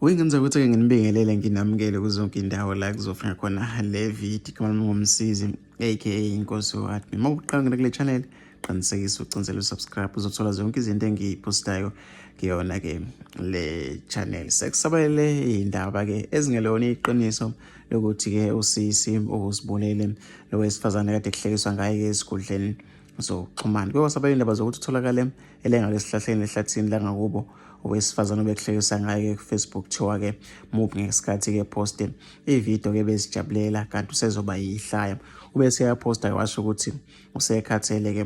Uyingenza ukuthi-ke nginibingelele nginamukele kuzonke indawo la kuzofika khona le video igama lami ngumsizi aka inkosi u-admin. Uma uqala ngena kule channel qinisekisa ucinzele usubscribe uzothola zonke izinto engiyipostayo kuyona-ke le channel. Sekusabalele iy'ndaba-ke ezingelona iqiniso lokuthi-ke usisi uzibulele lo wesifazane kade kuhlekiswa ngaye-ke esikhundleni zokuxhumana. Kuye kwasabela indaba zokuthi utholakale elenga esihlahleni ehlathini langakubo owesifazane obekuhlekisa ngaye ku-Facebook kuthiwa-ke mubi ngesikhathi-ke poste ividiyo-ke bezijabulela kanti usezoba yihlaya. Ube seyaphosta washo ukuthi usekhathele-ke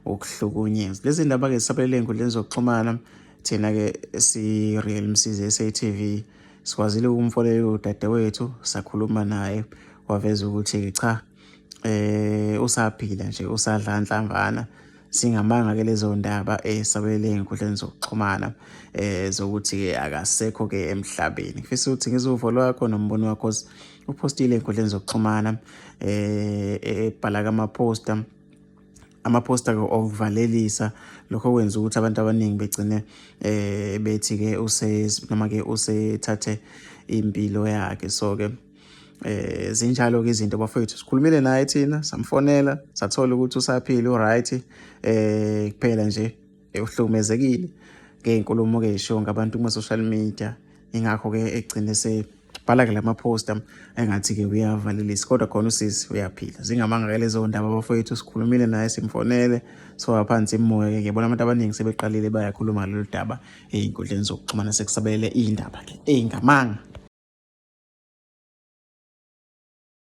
ukuhlukunyezwa. Lezi ndaba-ke zisabelele ey'nkundleni zokuxhumana thina-ke si-Real Msizi SATV sikwazile ukumfonela udadewethu sakhuluma naye waveza ukuthi-ke cha usaphila nje usadla nhlamvana singamanga ke lezo ndaba esabele ey'nkundleni zokuxhumana zokuthi ke akasekho ke emhlabeni. Ngifisa ukuthi ngizwe uvo lwakho nombono wakho uphostile ey'nkundleni zokuxhumana ebhala kamaposta amaposta ke okuvalelisa lokho kwenza ukuthi abantu abaningi begcine bethi ke use noma ke usethathe impilo yakhe. So ke zinjalo ke izinto bafowethu, sikhulumile naye thina samfonela sathola ukuthi usaphila uright kuphela nje uhlukumezekile ngey'nkulumo ke eshiwo ngabantu kuma-social media, ingakho ke egcine sebhala ke lama poster engathi ke uyavalelisa, kodwa khona usisi uyaphila. Zingamanga ke lezo ndaba bafowethu, sikhulumile naye simfonele sowa phansi imoya ke ngiyabona abantu abaningi sebeqalile bayakhuluma ngalolu daba ey'nkundleni zokuxhumana sekusabelele iy'ndaba ke ey'ngamanga.